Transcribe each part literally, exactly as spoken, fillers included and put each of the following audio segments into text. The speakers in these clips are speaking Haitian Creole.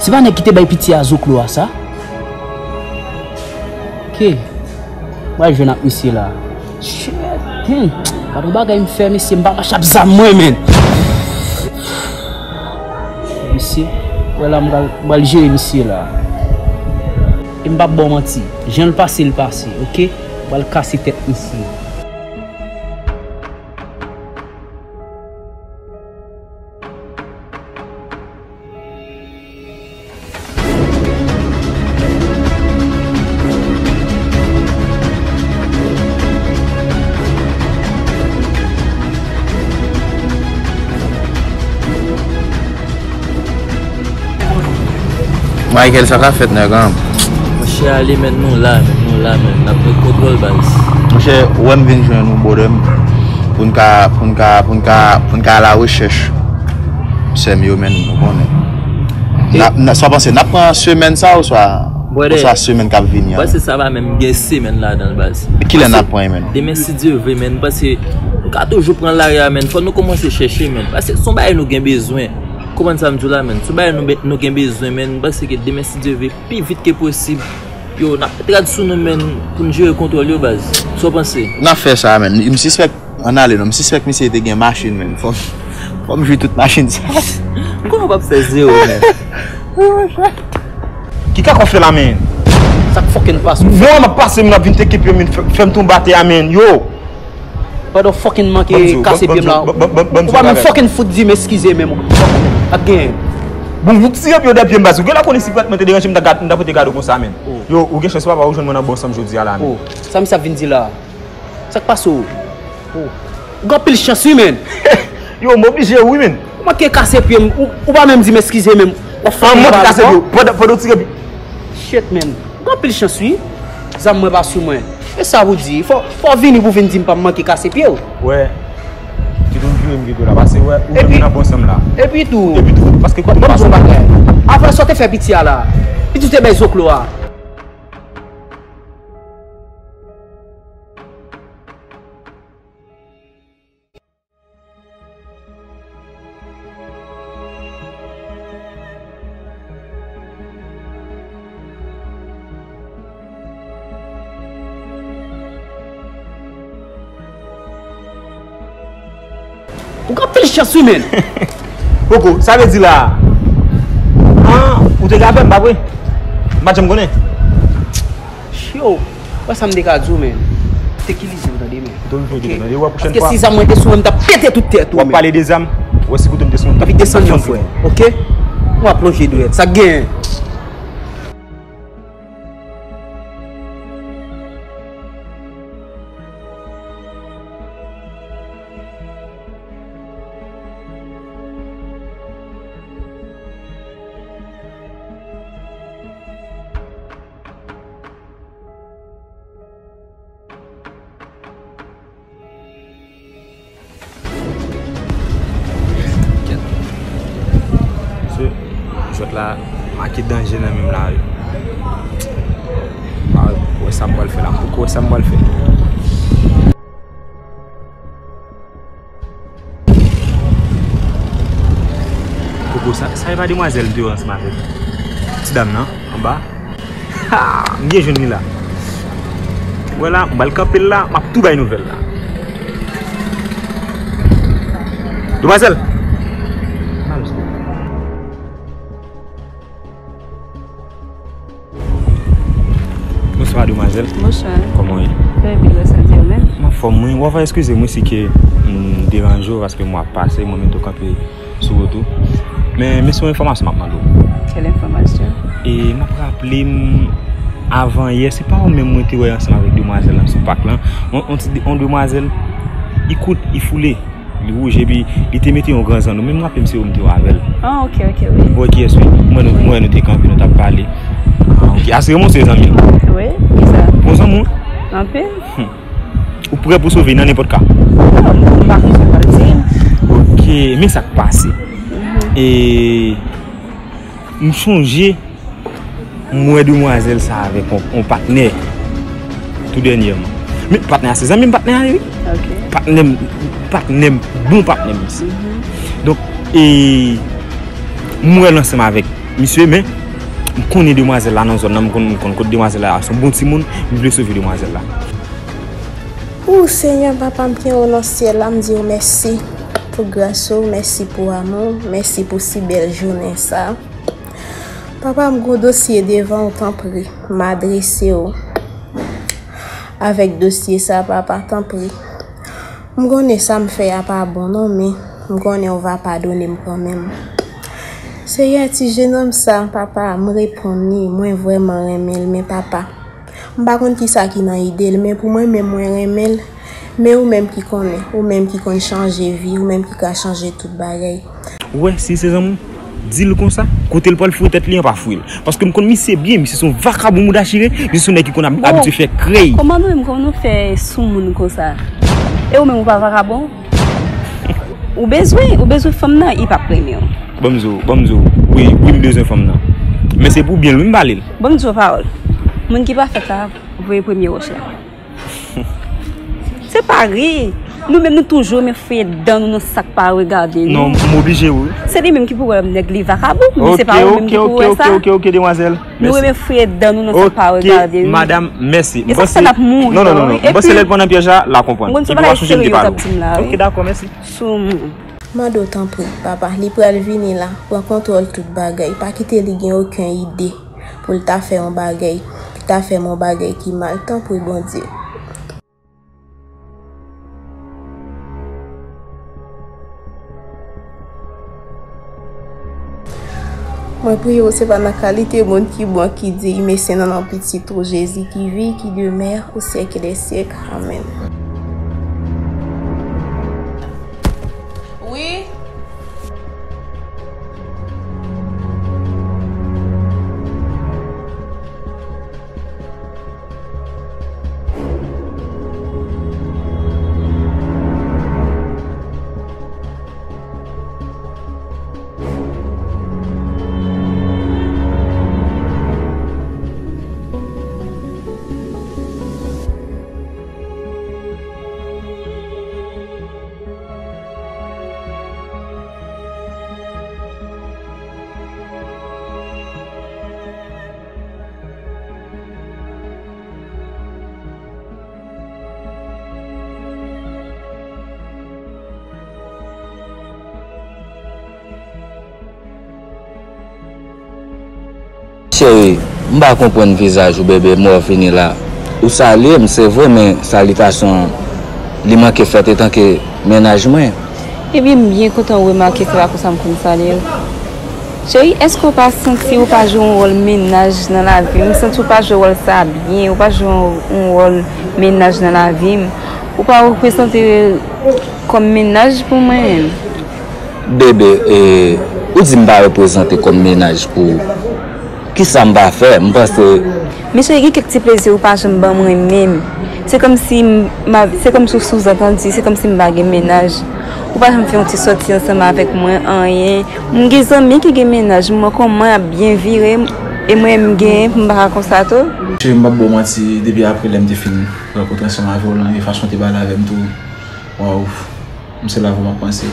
Se pa nèg ki te bay piti a zoklo a sa? Ok. Mwen jwenn ak misye la. Shit. Hmm. Gad yon bagay m fè, mesye, m pa mache ap zam mwen, menn. Mesye, wè la m pral, m pral jere misye la. E m p ap ba w manti. Jan l pase, l pase, ok? M pral kase tèt misye. Michael, sa k ap fèt, nèg an? Monchè, ale, menn, nou la, menn, nou la, menn, n ap met kontwòl, baz. Monchè, ou wè m vin jwenn ou, brother m, pou n ka, pou n ka, pou n ka, pou n ka al a rechèch sè m yo, menn, ou konnen. N ap, n ap, sa w panse, n ap pran semèn sa oswa, oswa semèn k ap vini an? Brother, m panse sa va menm gen semèn ladan l, baz. Kilè n ap pran, menn? Demen, si Dye vle, menn, m panse nou ka toujou pran lari a, menn. Fò nou kòmanse chèche, menn. Paske se yon bagay nou gen bezwen. Konprann sa m di w la, menn. Se yon bagay nou be-, nou gen bezwen, menn. M panse ke demen, si Dye vle, pi vit ke posib, yo, n ap rad sou nou, menn, pou n jere kontwòl yo, baz. Sa w panse? N ap fè sa, menn. M sispèk, ann ale non, m sispèk misye te gen machin, menn. Fò, fò m jwi tout machin sa. M konnen w p ap fè zewo, menn. Ki kaka w fè la, menn? Sa k fucking pase w? Mwen, m ap pase, m ap vin teke pye m, fè, fè m tonbe atè a, menn. Yo! Pandan w fucking manke kase pye m la. Ou pa menm fucking fout di m eskize menm. Ak gen. Bon, ou tire pye w dèyè pye m, baz. Ou genlè konnen si mwen te deranje m, m ta gad-, m ta pote gade w konsa, menn. Yo, ou gen chans papa, ou jwenn mwen nan bon san m jodi a la, menn. Sa misye ap vin di la? Sa k pase w? Ou gen anpil chans, wi, menn. Yo, m oblije, wi, menn. Ou manke kase pye m, ou, ou pa menm di m eskize menm. W ap fè m manke kase pye w. Pandan, pandan w tire pye. Shit, menn. Ou gen anpil chans, wi. Zam mwen pa sou mwen. E sa pou di? Fò, fò w vini pou w vin di m pa m manke kase pye w. Wè. Ki tou vire m kite w la. Pase, wè, ou menm nan bon san m la. Epi tou. Epi tou. Paske ban m di w yon bagay. Apre sa w te fè piti a la. Piti w te bay zoklo a. Ou gen anpil chans, wi, menn. Poko, sa vle di la. Ah, ou te ka avè m, pa vre? M pa t janm konnen. Yo, wè sa m te ka di w, men. Te ki lizye w tande, men. Paske si zam mwen te sou mwen, m t ap pete tout tèt ou, men. W ap pale de zam. Wè si kouto m te sou mwen, m t ap desann yon frè. Ok? W ap lonje dwèt. Sa k genyen? Se, zòt la, make danje nan men m la, wi. Pa wè sa m pral fè la, m poko wè sa m pral fè. Koko, sa, sa e pa demwazèl m te wè ansanm avèk ti dam nan, anba? Ha! M byen jwenn li la. Wè la, m pral kanpe l la, m ap tou bay nouvèl la. Demwazèl! Bonswa, demwazèl. Bonswa. Kòman w ye? Trè byen, grâce à Dieu, ou menm? M anfòm, wi. W ap eskize m, wi, si ke m deranje w, paske m wè w ap pase, mwen mete w kanpe sou wout ou. Men, men se yon enfòmasyon m ap mande w. Quelle information? E m ap raple m, avan yè, se pa ou menm mwen te wè ansanm avèk demwazèl lan sou pak lan. On, on ti, on demwazèl, li kout, li foule. Li wouj epi li te mete yon gran zanno. Men m raple m se ou m te wè avè l. Ah, ok, ok, wi. Ou wè kiyès, wi. M wè nou, m wè nou te kanpe, nou t ap pale. Ah, ok. A se yon monchè zanmi l? Wi, kisa? Bon zanmi w? Anpil. Hmm. Ou prè pou sove nan nenpòt ka? Non, m pa konn sa w pral di m. Ok, men sa k pase. Mhm. E m sonje M wè demwazèl sa avèk on, on patnè tou dènyèman. Men patnè a se zanmi m, patnè a ye, wi. Ok. Patnè m, patnè m, bon patnè m, mesye. Mhm. Donk, e, m wè l ansanm avèk Misye, men, m konnen demwazèl la nan zòn nan, m konn, m konn kot demwazèl la, se yon bon timoun, m vle sove demwazèl la. Ou, Senyè, Papa m ki anwo nan syèl la, m di w mèsi pou gras ou, mèsi pou amou w, mèsi pou si bèl jounen sa. Papa m, gon dosye devan w, tanpri, m adrese w avèk dosye sa, Papa, tanpri. M konnen sa m fè a pa bon non, men m konnen w va padone m kanmenm. Seyè, ti jenòm sa, Papa, m reponn li, mwen vrèman renmen l, men Papa, m pa konn kisa ki nan ide l, men pou mwen menm, mwen renmen l. Men ou menm ki konnen, ou menm ki konn chanje vi, ou menm ki ka chanje tout bagay. Ou wè, si se zanmi w, di l konsa, kote l pral foure tèt li an pa foure l. Paske m konn misye byen, misye se yon vakabon mouda chire, misye se yon nèg ki konn ab-, abitye fè krèy. Kòman nou menm, kòman nou fè soumoun konsa? E ou menm ou pa vakabon? Ou bezwen, ou bezwen fanm nan, li p ap renmen w. Ban m di w, ban m di w, wi, wi, m bezwen fanm nan. Men se pou byen l, wi, m pale l. Ban m di w pawòl. Moun ki pa fèt la, voye premye wòch la. Se pa ri. Nou menm nou toujou renmen fouye dan nou nan sa k pa regade nou. Non, m oblije wi. Se li menm ki pou wè nèg li vakabon, men se pa ou menm ki pou wè sa. Ok, ok, ok, demwazèl. Nou renmen fouye dan nou nan sa k pa regade nou. Ok, madanm, mèsi. E sa fè n ap mouri. Non, non, non, non. M panse lè l pran nan pyèj la, l a konprann. Epi w a sonje m te pale w. Ok, dakò, mèsi. Soumoun. Mande w tanpri, Papa, li pral vini la, pran kontwòl tout bagay, pa kite li gen okenn ide pou l ta fè yon bagay, pou l ta fè m yon bagay ki mal, tanpri, Bondye. Mwen priye w, se pa nan kalite moun ki bon, ki diy, men se nan non pitit ou, Jezi, ki viv, ki demè o syèk dè syèk. Amèn. Wi. Cheri, m pa konprann vizaj ou, bebe, m wè w vini la. Ou salye m, se vre, men salitasyon an, li manke fèt etanke mennaj mwen. Ebyen, m byen kontan ou remake se pa konsa m konn salye w. Cheri, èske w pa santi ou pa jwe yon wòl mennaj nan lavi m? M santi ou pa jwe wòl sa byen, ou pa jwe yon, yon wòl mennaj nan lavi m. Ou pa reprezante kòm mennaj pou mwen menm. Bebe, e, ou di m pa reprezante kòm mennaj pou ou. Kisa m pa fè? M panse. Men cheri, gen kèk ti plezi ou pa janm ban mwen menm. Se kòmsi m, m a, se kòmsi w souzantandi, se kòmsi m pa gen mennaj. Ou pa janm fè yon ti sòti ansanm avèk mwen, anyen. M gen zanmi ki gen mennaj, m wè kòman y ap byen vire, e mwen m genyen pou m pa ka konsa tou. Cheri, m p ap ba w manti, depi apre lè m te fin rankontre ansanm avè w lan, e fason w te pale avè m tou, waw, m se la vre m ap panse.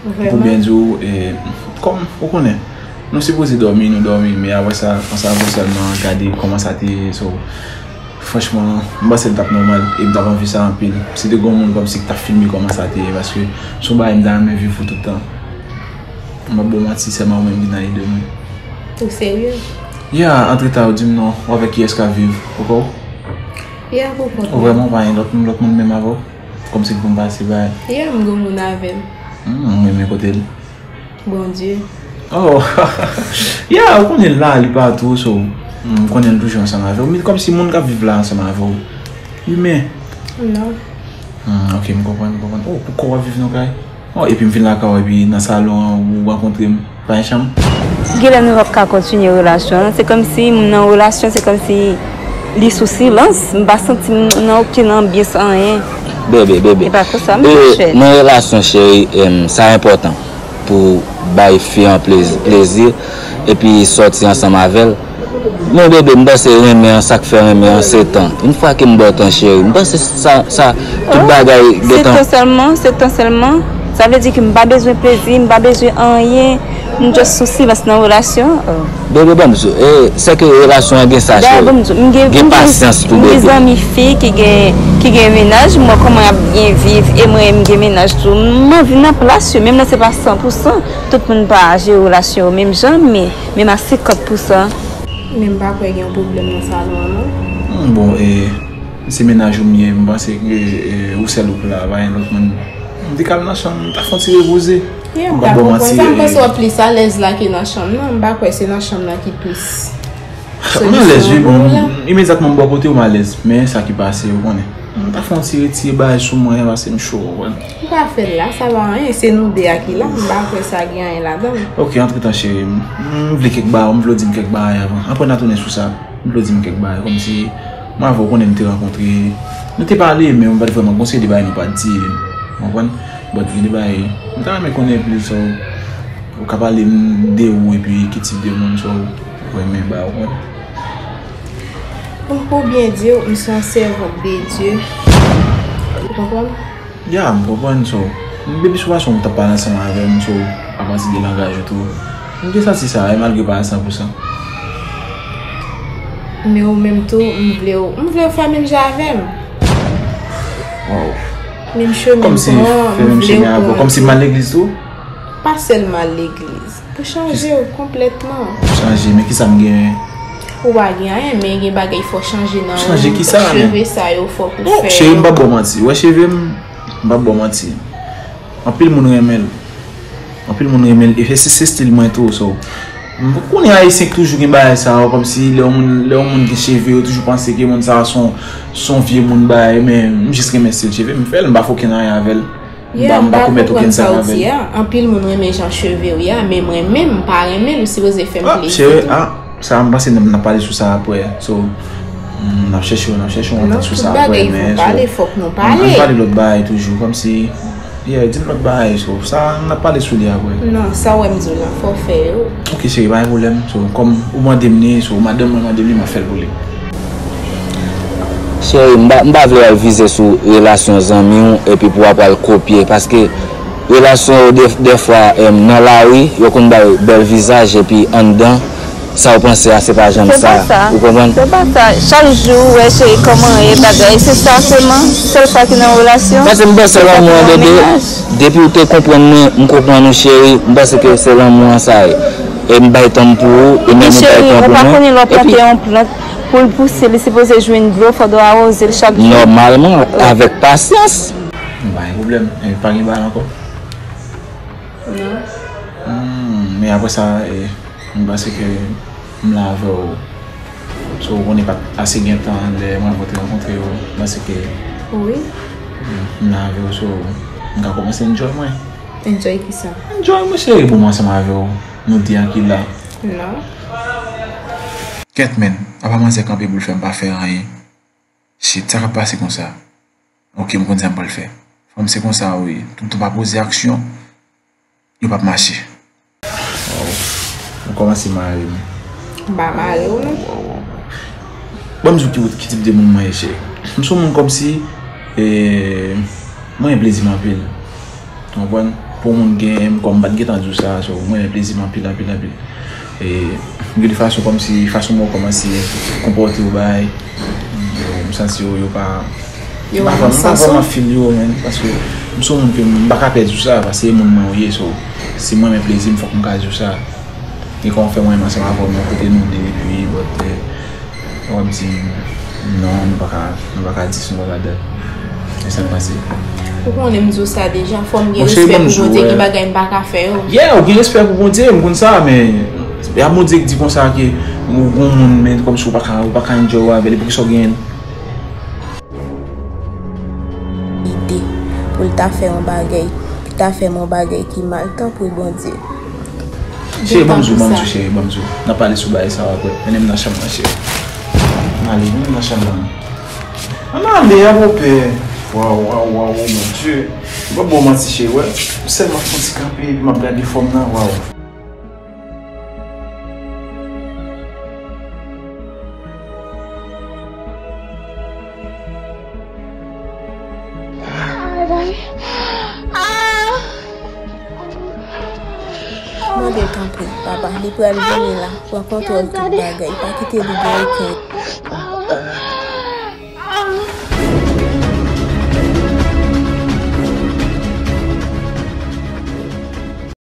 Pou byen di w, e, kòm ou konnen, nou sipoze dòmi, nou dòmi, men apre sa, konsa vre sèlman gade kòman sa te ye, so, franchman, m panse l t ap nòmal, e m t ap anvi sa anpil. Si te gen yon moun kòmsi ki t ap filme kòman sa te ye, paske se yon bagay m ta renmen viv pou tout tan. M p ap ba w manti, sèlman ou menm ki nan ide mwen. Ou serye? Ya, antretan ou di m non, ou avèk kiyès k ap viv, ou kò? Ya, pou kont mwen. Ou vrèman pa gen lòt moun, lòt moun menm avè w? Kòmsi pou m pase bay. Ya, m gen moun avè m. Hmm, ou renmen kote l? Bondye. Oh, ya, ou konnen l la, li patou, so, m konnen l toujou ansanm avè w. Men kòmsi moun k ap viv la ansanm avè w, imen. Non. Hmm, ok, m konprann, m konprann. Oh, pou kò w ap viv nan kay? Oh, epi m vin lakay ou, epi nan salon an, ou rankontre m. Pa gen chanm? Genlè nou p ap ka kontinye relasyon an. Se kòmsi m nan relasyon, se kòmsi li sou silans. M pa santi m nan okenn anbyans, anyen. Bebe, bebe. E pa konsa m te fè. Nan relasyon, cheri, em, sa enpòtan pou bay fi an plezi, plezi, epi sòti ansanm avè l. Men bebe, m panse renmen an, sa k fè renmen an, se tan. Yon fwa ke m ba w tan, cheri, m panse sa, sa, tout bagay gen tan. Se tan sèlman, se tan sèlman. Sa vle di ke m pa bezwen plezi, m pa bezwen anyen, m just sou silans nan relasyon an. Oh. Bebe, ban m di w, e, sèke relasyon an gen sa, cheri. Dayè, ban m di w, m gen, gen m gen, pasyans tou, m gen bebe. Zanmi fi ki gen, ki gen mennaj, m wè kòman y ap byen viv, e mwen, m gen mennaj tou. M anvi nan plas yo, menm lè se pa san pou san, tout moun pa jere relasyon yo menm jan, men, menm a senkant pou san. Men m pa kwè gen yon pwoblèm nan salon an, non. Hmm, bon, e, se mennaj ou m ye, m panse ke, e, ou sèl ou k la, pa gen lòt moun. M te ka al nan chanm, m ta fè yon ti repoze. Yeah, m pa ba w manti. Sa m panse w ap plis alèz la ke nan chanm nan. M pa kwè se nan chanm nan ki plis solisyon pou ou la. M alèz, wi, bon, imedyatman m bò kote w, m alèz. Men sa ki pase, ou konnen. M ta fè yon ti retire bagay sou mwen, paske m cho, ou konprann. Ou ka fè l la, sa pa anyen. Se nou de a ki la. M pa kwè sa gen anyen ladan l. Ok, antretan, cheri, m, m vle kèk bagay, m vle w di m kèk bagay avan. Apre n a tounen sou sa. M vle w di m kèk bagay, kòmsi mwen avè w konnen nou te rankontre, nou te pale, men m pa t vrèman, gon seri de bagay nou pa t di, ou konprann? But gen de bagay, m ta renmen konnen plis, so, ou ka pale m de ou epi ki tip de moun, so, ou renmen ba, ou konprann? Bon, pou byen di w, m se yon sèvant de Dye. Ou konprann? Ya, m konprann, so, m, depi sou fason w t ap pale ansanm avè m, so, apati de langaj ou tou, m te santi sa, e malgre pa a san pou san. Men ou menm tou, m vle w, m vle w fè menm jan avè m. Waw. Menm chemen m pran, m vle w pran. Kòmsi fè menm chemen avè w, kòmsi m al legliz tou? Pa sèlman al legliz. Pou chanje w konplètman. Pou chanje, men kisa m genyen? Ou pa gen anyen, men gen bagay fò chanje nan ou. Chanje kisa, men? Cheve sa yo fòk ou fè yo. Cheri, m p ap ba w manti. Ou wè cheve m, m p ap ba w manti. Anpil moun renmen l. Anpil moun renmen l. E se, se stil mwen tou, so. M konnen Ayisyen k toujou gen bagay sa yo, kòmsi lè yon moun, lè yon moun gen cheve, yo toujou panse ke moun sa a se yon, se yon vye moun bagay, men m jis renmen stil cheve m, m fè l, m pa fè okenn anyen avè l. M pa, m pa komèt okenn zak avè l. Anpil moun renmen jan cheve w ye a, men mwen menm, m pa renmen l, ou sipoze fè m plezi tou. Ah, cheri, ah, sa, m panse n ap pale sou sa apre. So, mm, n ap chèche w, n ap chèche w antant sou sa apre, men, so, ann, ann pale lòt bagay toujou, kòmsi, yeah, di m lòt bagay, so, sa, n ap pale sou li apre. Non, sa w wè m di w la, fò w fè yo. Ok, cheri, pa gen pwoblèm. So, kòm ou mande m li, so, madanm mwen mande m li, m ap fè l pou li. Cheri, m pa, m pa vle w al vize sou relasyon zanmi w epi pou w ap al kopye, paske relasyon yo de, dèfwa, em, nan lari, yo konn bay bèl vizaj epi anndan, sa w panse a, se pa janm sa. Ou konprann? Se pa sa. Chak jou, ou wè cheri kòman ye, bagay, se sa sèlman, sèl sa ki nan relasyon. Paske m panse lanmou an, bebe, depi w te konprann mwen, m konprann ou, cheri, m panse ke se lanmou an sa ye. E m bay tan m pou ou, ou menm ou bay tan pou mwen. Epi cheri, ou pa konnen lè w plante yon plant, pou l pouse, li sipoze jwenn dlo, fòk w awoze l chak jou. Nòmalman, avèk pasyans. M pa gen pwoblèm, e pa gen bagay ankò. Non. Hmm, men apre sa, e, m panse ke m la avè w. So, ou konnen pa t ase gen tan lè mwen avè w te rankontre yo. M panse ke, wi, m la avè w, so, m ka kòmanse enjoy mwen. Enjoy kisa? Enjoy mwen, cheri, bon, mwen ansanm avè w. Nou de an ki la. Non. Kèt, men, apa manzè kanpe pou l fè m pa fè anyen? Shit, sa k ap pase konsa? Ok, m konn sa m pral fè. Fanm se konsa yo ye. Toutan w pa poze aksyon, yo p ap mache. Waw. Ou kòmanse mare m. M pa mare w, non. Waw, waw, waw. Ban m di w ki, ki tip de moun mwen ye, cheri. M se yon moun kòmsi, e, mwen renmen plezi m anpil. Ou konprann? Pou yon moun genyen m, kòm m pa t gentan di w sa, so, mwen renmen plezi m anpil, anpil, anpil. E, gen de fason kòmsi, fason mwen kòmanse konpòte w, bagay, yo, m santi yo, yo pa, m pa vrèman, m pa vrèman feel yo, man, paske m se yon moun ke m pa ka pèdi w sa, paske se moun mwen ou ye, so, si mwen renmen plezi m, fòk m ka di w sa. Gen kòman fè mwen renmen ansanm avè w, men kote nou de, epi, but, eh, w ap di, non, nou pa ka, nou pa ka di sa, nou pa ka dat. E sa k pase? Ou konnen m di w sa deja, fò m gen respè pou Bondye, gen bagay m pa ka fè yo. Yeah, ou gen respè pou Bondye, m konn sa, men y a Bondye k di konsa ke ou gon moun, men kòmsi ou pa ka, ou pa ka enjoy avè l, e poukisa w genyen l? Ide pou l ta fè yon bagay, pou l ta fè m yon bagay ki mal, tanpri Bondye. Cheri, ban m di w, ban m di w, cheri, ban m di w. N a pale sou bagay sa yo apre. Mennen m nan chanm nan, cheri. N ale, mennen m nan chanm nan. Ann ale, a, bòpè. Waw, waw, waw, waw, mon Dieu. M p ap ba w manti, cheri, wè. M sèlman fè yon ti kanpe, epi m ap gade fòm nan, waw. Tanpri, papa, li pral vini la. Pran kontwòl tout bagay. Pa kite li gen okenn.